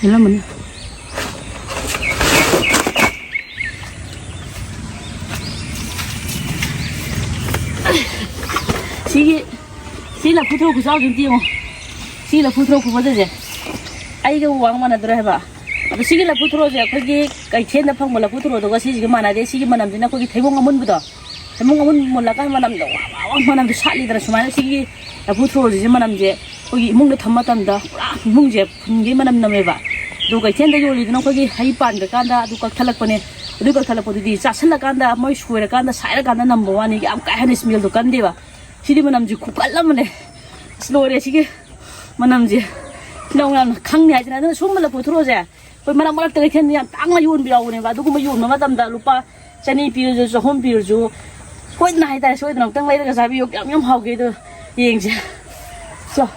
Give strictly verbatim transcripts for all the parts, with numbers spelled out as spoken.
ꯍꯦꯜꯂꯝꯃꯅꯤ꯫ ꯁꯤꯒꯤ, ꯁꯤ ꯂꯐꯨ ꯊꯔꯣ ꯈꯨꯆꯥꯎꯁꯤ ꯑꯝꯇ ꯌꯦꯡꯉꯣ꯫ ꯁꯤ ꯂꯐꯨ ꯊꯔꯣ ꯈꯨꯐꯖꯁꯦ ꯑꯩꯒ ꯋꯥꯡ ꯃꯥꯟꯅꯗ꯭ꯔꯦ ꯍꯥꯏꯕ꯫ ꯑꯗꯣ ꯁꯤꯒꯤ ꯂꯐꯨ ꯊꯔꯣꯁꯦ ꯑꯩꯈꯣꯏꯒꯤ ꯀꯩꯊꯦꯜꯗ ꯐꯪꯕ ꯂꯐꯨ ꯊꯔꯣꯗꯨꯒ ꯁꯤꯁꯤꯒ ꯃꯥꯟꯅꯗꯦ꯫ ꯁꯤꯒꯤ ꯃꯅꯝꯁꯤꯅ ꯑꯩꯈꯣꯏꯒꯤ ꯊꯩꯕꯣꯡ ꯑꯃꯨꯟꯕꯗꯣ, ꯊꯩꯕꯣꯡ ꯑꯃꯨꯟꯕ ꯃꯨꯜꯂꯀꯥꯟꯗ ꯃꯅꯝꯗꯣ ꯋꯥ ꯋꯥ ꯋꯥ ꯃꯅꯝꯗꯣ ꯁꯥꯠꯂꯤꯗꯅ꯫ ꯁꯨꯃꯥꯏꯅ ꯁꯤꯒꯤ ꯂꯐꯨ ꯊꯔꯣꯁꯤꯒꯤ ꯃꯅꯝꯁꯦ ꯑꯩꯈꯣꯏꯒꯤ ꯏꯃꯨꯡꯗ ꯊꯝꯕ ꯃꯇꯝꯗ ꯄꯨꯔꯥ ꯏꯃꯨꯡꯁꯦ ꯐꯨꯟꯒꯤ ꯃꯅꯝ ꯅꯝꯃꯦꯕ꯫ ꯑꯗꯨ ꯀꯩꯊꯦꯜꯗ ꯌꯣꯜꯂꯤꯗꯨꯅ ꯑꯩꯈꯣꯏꯒꯤ ꯍꯩ ꯄꯥꯟꯗ꯭ꯔꯀꯥꯟꯗ ꯑꯗꯨ ꯀꯛꯊꯠꯂꯛꯄꯅꯦ꯫ ꯑꯗꯨ ꯀꯛꯊꯠꯂꯛꯄꯗꯨꯗꯤ ꯆꯥꯁꯤꯜꯂꯀꯥꯟꯗ ꯃꯣꯏ ꯁꯣꯏꯔꯀꯥꯟꯗ ꯁꯥꯏꯔꯀꯥꯟꯗ ꯅꯝꯕ ꯋꯥꯅꯤ, ꯌꯥꯝ ꯀꯥ ꯍꯦꯟꯅ ꯏꯁꯃꯦꯜꯗꯣ ꯀꯟꯗꯦꯕ꯫ ꯁꯤꯗꯤ ꯃꯅꯝꯁꯦ ꯈꯨꯀꯜ ꯑꯃꯅꯦ꯫ ꯑꯁ, ꯂꯣꯏꯔꯦ ꯁꯤꯒꯤ ꯃꯅꯝꯁꯦ꯫ ꯁꯤꯅ ꯑꯃꯨꯛ ꯌꯥꯝꯅ ꯈꯪꯅꯤ ꯍꯥꯏꯁꯤꯅ꯫ ꯑꯗꯨꯅ ꯁꯨꯝꯕ ꯂꯐꯨ ꯊꯔꯣꯁꯦ ꯑꯩꯈꯣꯏ ꯃꯔꯛ ꯃꯔꯛꯇ ꯀꯩꯊꯦꯜꯗ ꯌꯥꯝ ꯇꯥꯡꯅ ꯌꯣꯟꯕ ꯌꯥꯎꯕꯅꯦꯕ꯫ ꯑꯗꯨꯒꯨꯝꯕ ꯌꯣꯟꯕ ꯃꯇꯝꯗ ꯂꯨꯄꯥ ꯆꯅꯤ ꯄꯤꯔꯁꯨ, ꯆꯍꯨꯝ ꯄꯤꯔꯁꯨ, ꯁꯣꯏꯗꯅ ꯍꯥꯏꯇꯥꯔꯦ, ꯁꯣꯏꯗꯅ ꯑꯃꯨꯛꯇꯪ ꯂꯩꯔꯒ ꯆꯥꯕꯤꯌꯨ꯫ ꯌꯥꯝ ꯌꯥꯝ ꯍꯥꯎꯒꯦ꯫ ꯑꯗꯣ ꯌꯦꯡꯁꯦ꯫ ꯆꯣ꯫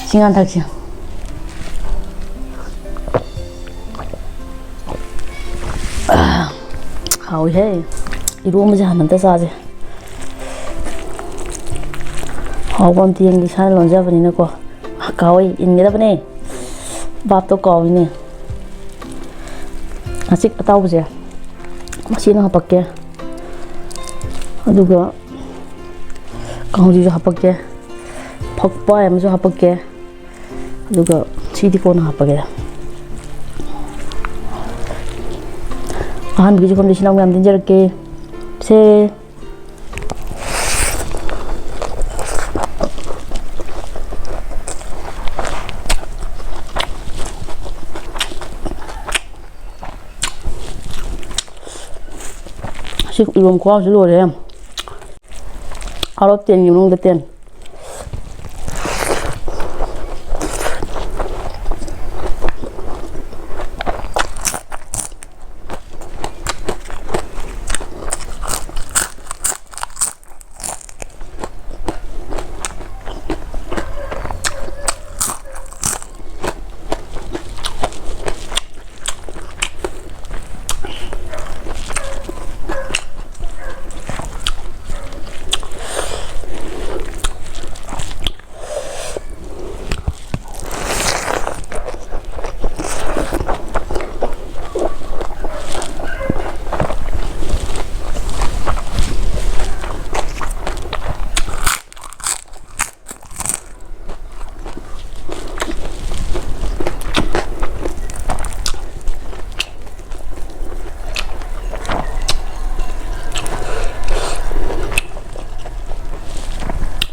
ꯏꯁꯤꯡ ꯍꯥꯟꯅ ꯊꯛꯁꯤ꯫ ꯍꯥꯎꯏꯍꯦ꯫ ꯏꯔꯣꯝꯕꯁꯦ ꯍꯥꯟꯅ ꯑꯝꯇ ꯆꯥꯁꯦ꯫ ꯍꯥꯎꯕ ꯑꯝꯇ ꯌꯦꯡꯒꯦ, ꯏꯁꯥꯅ ꯂꯣꯟꯖꯕꯅꯤꯅꯀꯣ꯫ ꯀꯥꯎꯏ, ꯏꯟꯒꯗꯕꯅꯦ꯫ ꯕꯥꯞꯇꯣ ꯀꯥꯎꯏꯅꯦ꯫ ꯉꯥꯆꯤꯛ ꯑꯇꯥꯎꯕꯁꯦ ꯃꯁꯤꯅ ꯍꯥꯄꯛꯀꯦ꯫ ꯑꯗꯨꯒ ꯀꯥꯡꯍꯧꯁꯤꯁꯨ ꯍꯥꯄꯛꯀꯦ꯫ ꯐꯛꯄꯥꯏ ꯑꯃꯁꯨ ꯍꯥꯄꯛꯀꯦ꯫ ꯑꯗꯨꯒ ꯁꯤꯗꯤ ꯀꯣꯟꯅ ꯍꯥꯞꯄꯒꯦ꯫ ꯑꯍꯥꯟꯕꯒꯤꯁꯨ ꯈꯪꯗꯦ, ꯏꯆꯤꯟ ꯏꯅꯥꯎ ꯃꯌꯥꯝ ꯇꯤꯟꯖꯔꯛꯀꯦ꯫ ꯁꯦ꯫ ꯁꯤ ꯏꯔꯣꯝ ꯈꯨꯍꯥꯎꯁꯤ ꯂꯣꯏꯔꯦ꯫ Out of ten ꯒꯤ ꯃꯅꯨꯡꯗ ten꯫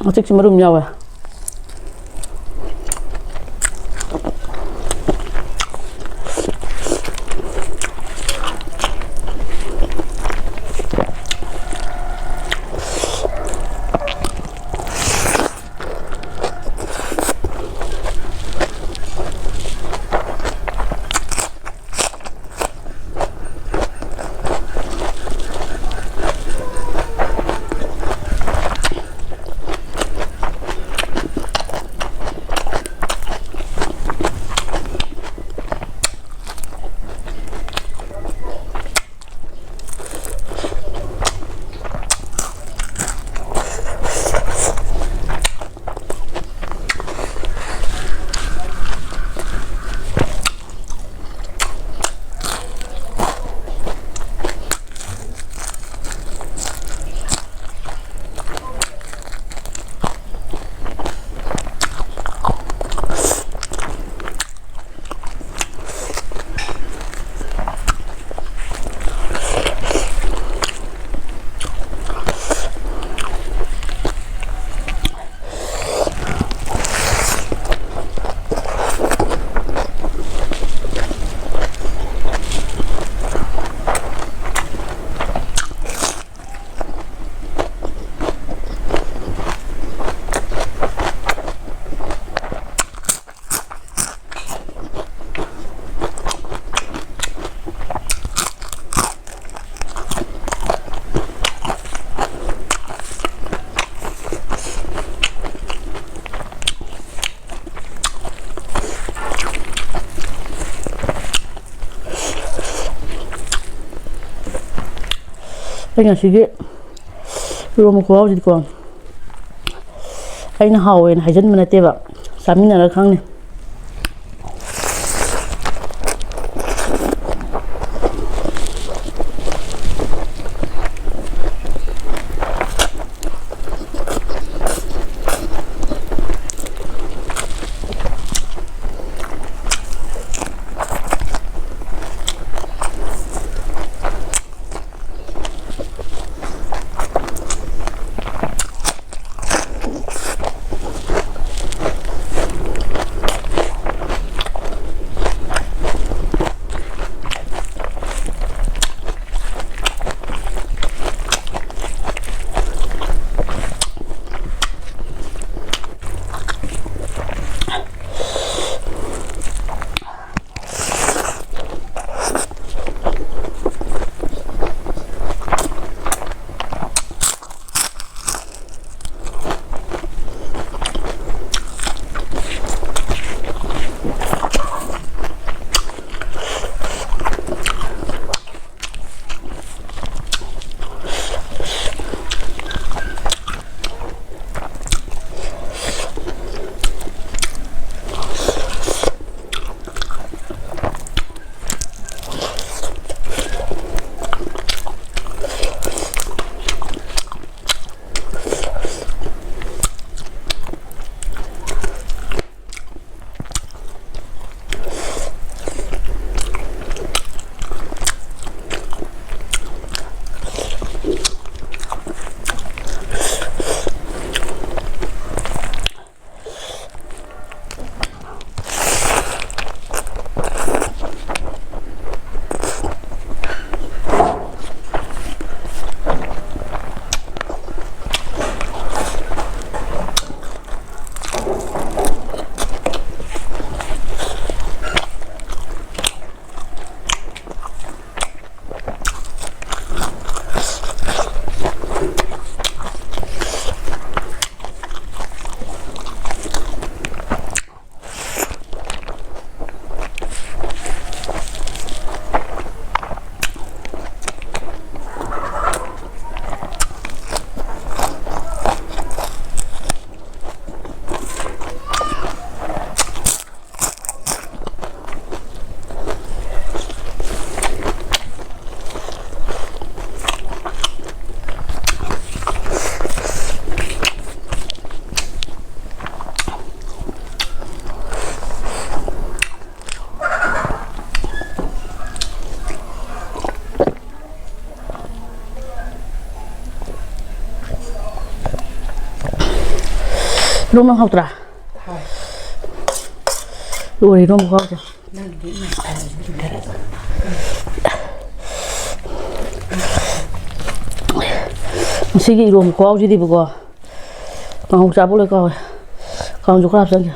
ꯃꯆꯦꯠꯁꯨ ꯃꯔꯨꯝ ꯌꯥꯎꯋꯦ꯫ ꯑꯩ ꯉꯁꯤꯒꯤ ꯏꯔꯣꯝꯕ ꯈꯨꯍꯥꯎꯁꯤꯗꯤꯀꯣ, ꯑꯩꯅ ꯍꯥꯎꯋꯦꯅ ꯍꯥꯏꯖꯟꯕ ꯅꯠꯇꯦꯕ, ꯆꯥꯃꯤꯟꯅꯔꯒ ꯈꯪꯅꯤ꯫ ꯏꯔꯣꯝꯕ ꯍꯥꯎꯇ꯭ꯔꯥ? ꯂꯣꯏꯔꯦ ꯏꯔꯣꯝꯕ ꯈꯨꯍꯥꯎꯁꯦ꯫ ꯉꯁꯤꯒꯤ ꯏꯔꯣꯝꯕ ꯈꯨꯍꯥꯎꯁꯤꯗꯤꯕꯀꯣ, ꯀꯥꯡꯍꯧ ꯆꯥꯕ ꯂꯣꯏ ꯀꯥꯎꯋꯦ꯫ ꯀꯥꯡꯍꯧꯁꯨ ꯈꯔ ꯍꯥꯞꯆꯤꯟꯒꯦ꯫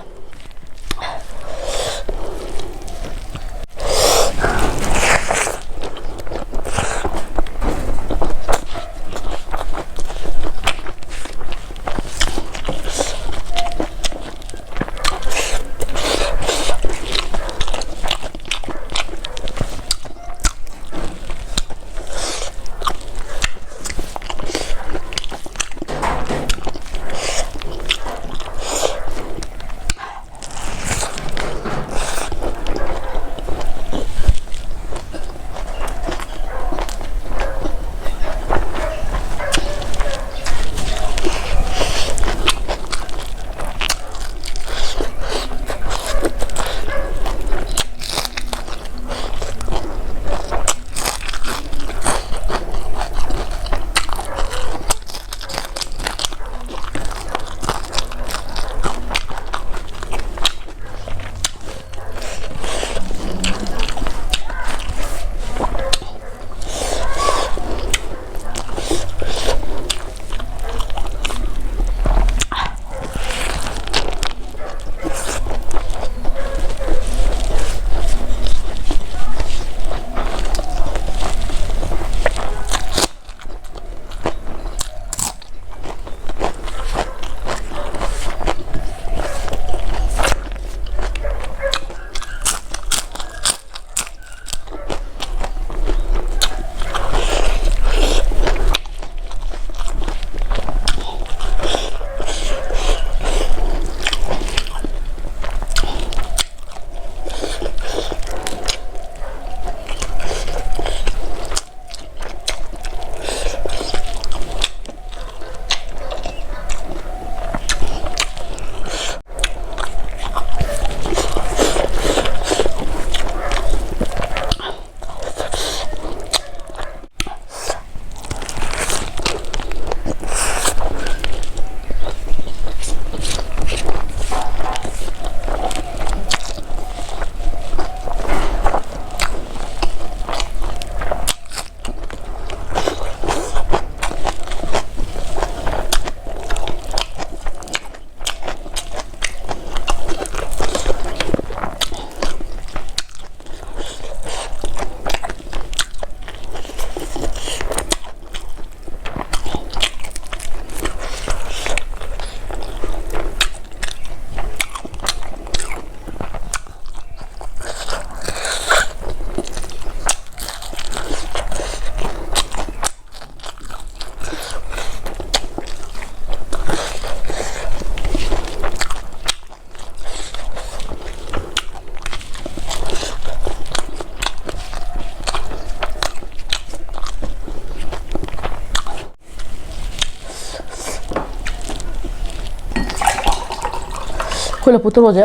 ꯂꯐꯨ ꯊꯔꯣꯁꯦ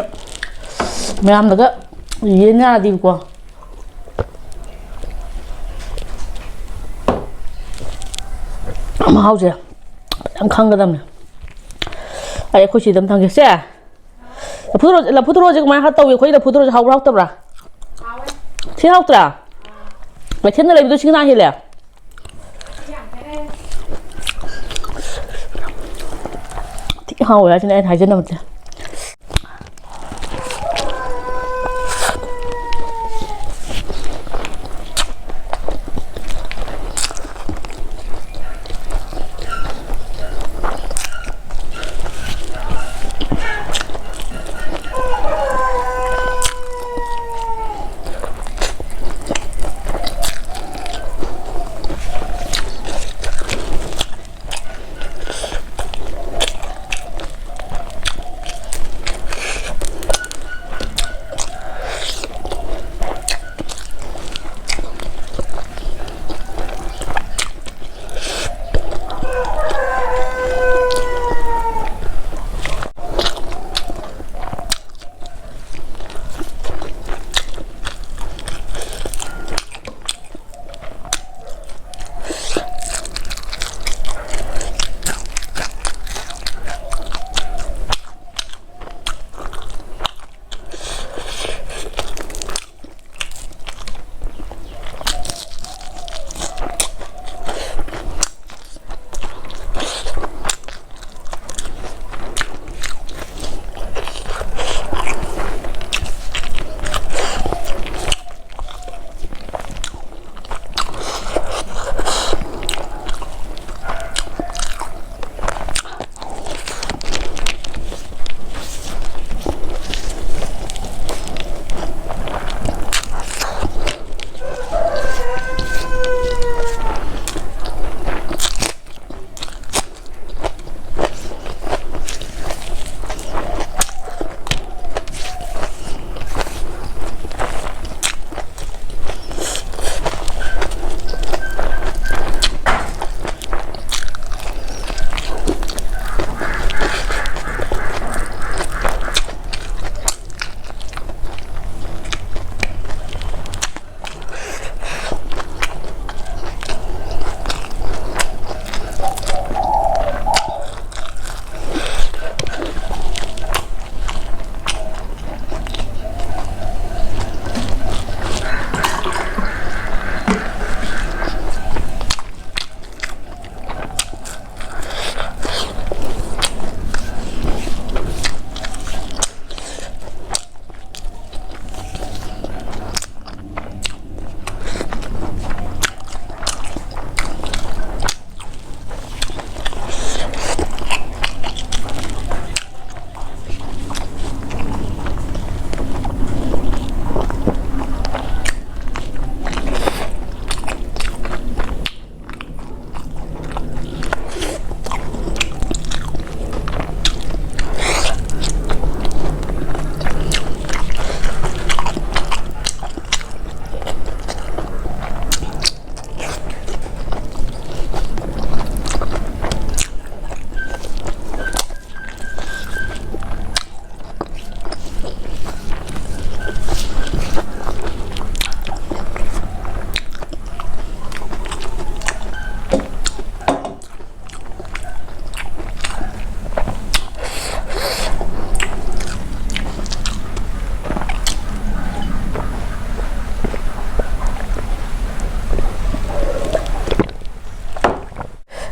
ꯃꯌꯥꯝꯗꯒ ꯌꯦꯟ ꯌꯥꯔꯗꯤꯕꯀꯣ, ꯃꯍꯥꯎꯁꯦ ꯌꯥꯝ ꯈꯪꯒꯗꯕꯅꯦ꯫ ꯑꯩ ꯑꯩꯈꯣꯏ ꯁꯤꯗ ꯑꯃ ꯊꯝꯒꯦ꯫ ꯁꯦ, ꯂꯐꯨ ꯊꯔꯣ, ꯂꯐꯨ ꯊꯔꯣꯁꯦ ꯀꯃꯥꯏꯅ ꯇꯧꯏ? ꯑꯩꯈꯣꯏ ꯂꯐꯨ ꯊꯔꯣꯁꯦ ꯍꯥꯎꯕ꯭ꯔꯥ, ꯍꯥꯎꯇꯕ꯭ꯔꯥ? ꯊꯤ ꯍꯥꯎꯇ꯭ꯔꯥ? ꯀꯩꯊꯦꯜꯗ ꯂꯩꯕꯗꯣ ꯁꯤꯅ ꯍꯦꯜꯂꯦ꯫ ꯊꯤ ꯍꯥꯎꯋꯦ ꯍꯥꯏꯁꯤꯅꯦ ꯑꯩꯅ ꯍꯥꯏꯖꯅꯕꯁꯦ꯫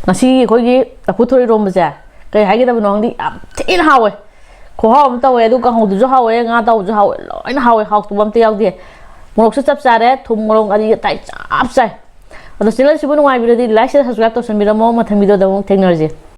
ꯉꯁꯤ ꯑꯩꯈꯣꯏꯒꯤ ꯂꯐꯨ ꯊꯔꯣ ꯏꯔꯣꯝꯕꯁꯦ ꯀꯩ ꯍꯥꯏꯒꯗꯕꯅꯣ ꯈꯪꯗꯦ, ꯌꯥꯝ ꯊꯤꯅ ꯍꯥꯋꯦ꯫ ꯈꯨꯍꯥꯎ ꯑꯃ ꯇꯧꯋꯦ, ꯑꯗꯨ ꯀꯥꯡꯍꯧꯗꯨꯁꯨ ꯍꯥꯎꯋꯦ, ꯉꯥ ꯑꯇꯥꯎꯕꯁꯨ ꯍꯥꯎꯋꯦ, ꯂꯣꯏꯅ ꯍꯥꯎꯋꯦ, ꯍꯥꯎꯇꯕ ꯑꯝꯇ ꯌꯥꯎꯗꯦ꯫ ꯃꯣꯔꯣꯛꯁꯨ ꯆꯞ ꯆꯥꯔꯦ, ꯊꯨꯝ ꯃꯣꯔꯣꯛ ꯉꯥꯔꯤ ꯉꯇꯥꯏ ꯆꯞ ꯆꯥꯏ꯫ ꯑꯗꯣ ꯆꯦꯅꯦꯜꯁꯤꯕꯨ ꯅꯨꯡꯉꯥꯏꯕꯤꯔꯗꯤ like, share, subscribe ꯇꯧꯁꯟꯕꯤꯔꯝꯃꯣ꯫ ꯃꯊꯪ ꯚꯤꯗꯤꯑꯣꯗ ꯑꯃꯨꯛ ꯊꯦꯡꯅꯔꯁꯦ꯫